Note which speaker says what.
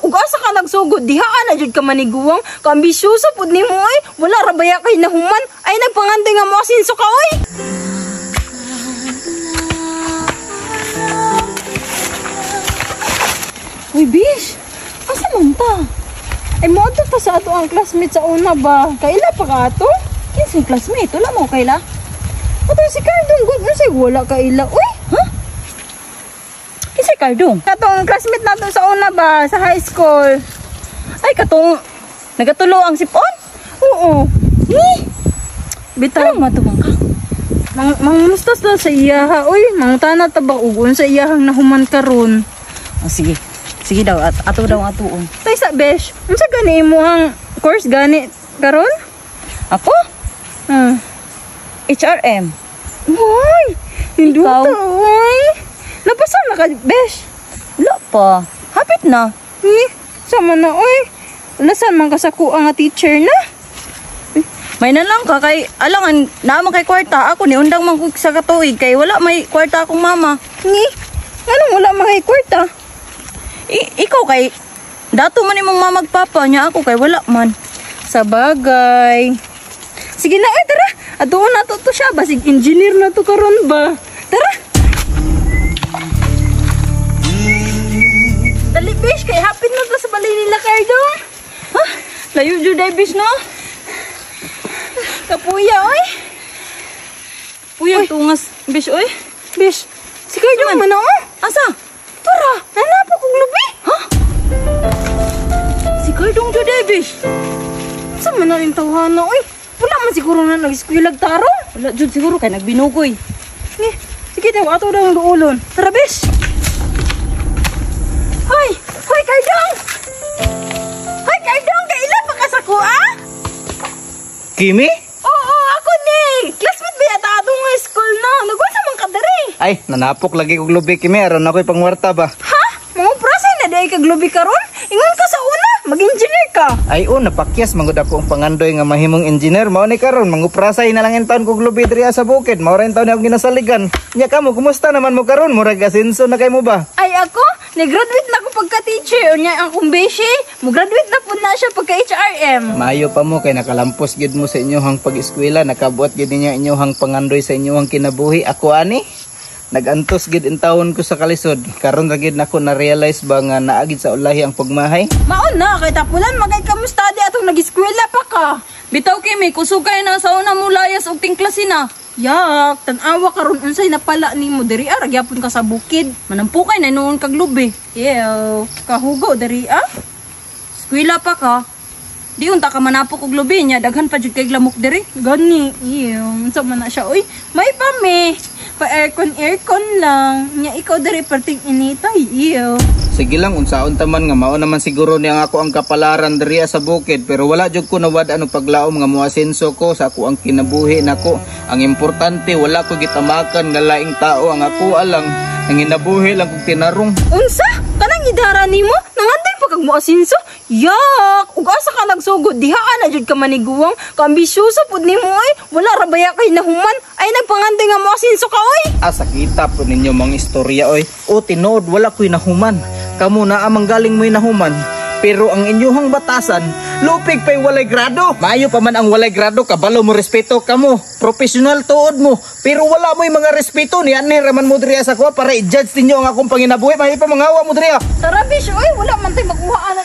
Speaker 1: Ug asa ka nagsugod? Diha na jud ka maniguwang. Kaambisyoso pud nimo oy. Wala ra baya kay nahuman. Ay nagpangandoy nga mo asinso ka oy. Uy, bish. Asa man ta? Ay moadto ta sa ato ang classmate sa una ba? Kaila pa ka ato?
Speaker 2: Kinsay classmate? Wala mo kaila?
Speaker 1: Ato si Cardong gud unsay wala kaila? Uy,
Speaker 2: Ha? Kinsay Cardong?
Speaker 1: Katong classmate nato sa una ba sa high school.
Speaker 2: Ay katong nagatulo ang sipon?
Speaker 1: Oo.
Speaker 2: Ni.
Speaker 1: Bitaw
Speaker 2: Anong matuwang ka?
Speaker 1: Mangumustas na sa iyaha. Uy, mangutana ta ba og unsa iyahang nahuman karon?
Speaker 2: Oh, sige. Sige daw at ato daw ang atuon.
Speaker 1: Tay sa besh, unsa gani imong course gani karon?
Speaker 2: Ako? HRM.
Speaker 1: Uy,
Speaker 2: Ikaw?
Speaker 1: hinduta uy. Napasa na ka, besh.
Speaker 2: Wala pa. Hapit na.
Speaker 1: Ni, sama na uy. Lasan man ka sa kuha nga teacher na?
Speaker 2: May na lang ka kay alangan naman kay kwarta ako ni undang man ko sa katuig kay wala may kwarta akong mama.
Speaker 1: Ni, anong wala mga kwarta?
Speaker 2: Ikaw kay dato man imong mama ug papa nya ako kay wala man.
Speaker 1: Sa bagay. Sige na, uy, tara. Atuon na to siya. Basig engineer na to karon ba? Tara. Dali, bish. Kay hapit na to sa balay nila, Cardong.
Speaker 2: Ha? Layo jud ay bish no.
Speaker 1: Kapuya, oy.
Speaker 2: Puya tungas bish oy.
Speaker 1: Bish, si Cardong man oh.
Speaker 2: Asa?
Speaker 1: Tara, nanapa kong lubi.
Speaker 2: Ha? Si Cardong jud ay bish.
Speaker 1: Sa man na rin tawhana, oy. Wala man siguro na nag-eskwilag tarong.
Speaker 2: Wala jud siguro kay nagbinugoy.
Speaker 1: Ni, sige daw, ato daw ang duulon. Tara, bish. Hoy! Hoy, Cardong! Hoy, Cardong! Kaila pa ka sa kuha?
Speaker 3: Kimi?
Speaker 1: Oo, ako ni. Classmate ba yata ato nga school na? Nagunsa man ka diri?
Speaker 3: Ay, nanapok lagi kog lubi Kimi aron ako'y pangwarta ba.
Speaker 1: Ha? Mga prasa na dahil kag lubi karon? Ingon ka sa una, mag-engineer ka.
Speaker 3: Ay oh, napakyas manggod ako ang pangandoy nga mahimong engineer. Mao ni karon manguprasay na lang in taon kog lubi diri sa bukid. Mao ra in taon akong ginasaligan. Nya kamo, kumusta naman mo karon? Murag asenso na kay mo ba?
Speaker 1: Ay ako, nag-graduate na ako pagka-teacher. Unya ang akong beshi, mo-graduate na pud na siya pagka-HRM.
Speaker 3: Maayo pa mo kay nakalampos gyud mo sa inyohang pag-eskwela, nakabuot gyud ninyo inyohang pangandoy sa inyohang kinabuhi. Ako ani nagantos gid in taon ko sa kalisod. Karon ra gid nako na-realize ba nga naagid sa ulahi ang pagmahay.
Speaker 1: Maon na, kay tapulan magay kamusta di atong nag-eskwela pa ka.
Speaker 2: Bitaw Kimi, kusog kay na sa una mo layas og tingklasin na.
Speaker 1: Yak, tan-awa karon unsay napala nimo diri ah, ragyapon ka sa bukid.
Speaker 2: Manampukay na noon kag lubi.
Speaker 1: Ew, kahugo diri ah.
Speaker 2: Eskwela pa ka. Di unta ka manapok og lubi nya daghan pa jud kay lamok diri.
Speaker 1: Gani, ew, unsa man na siya oy. May pa me. Pa aircon aircon lang. Nya ikaw diri perting initay, ew.
Speaker 3: Sige lang, unsaon ta man nga mao naman siguro niya ang ako ang kapalaran diri sa bukid, pero wala jud ko nawad ano paglaom nga moasenso ko sa ako ang kinabuhi nako. Ang importante wala ko gitamakan nga laing tao, ang ako alang nanginabuhi lang kog tinarong.
Speaker 1: Unsa? Kanang idara nimo? Nangandoy pa kag moasinso? Yak! Ug asa ka nagsugod? Diha na jud ka maniguwang. Kaambisyoso pud nimo oy. Wala ra baya kay nahuman. Ay nagpangandoy nga moasinso ka oy.
Speaker 3: Asa kita po ninyo mga istorya oy. O tinuod wala ko'y nahuman. Kamo na amang galing mo'y nahuman. Pero ang inyuhang batasan, lupig pa'y walay grado. Maayo pa man ang walay grado, kabalo mo respeto kamo. Profesional tuod mo. Pero wala mo'y mga respeto ni anhi raman mo diriya sa kuha para i-judge ninyo ang akong panginabuhi. Maayo pa mangawa mo diriya.
Speaker 1: Tara bish oy, wala man tay makuhaan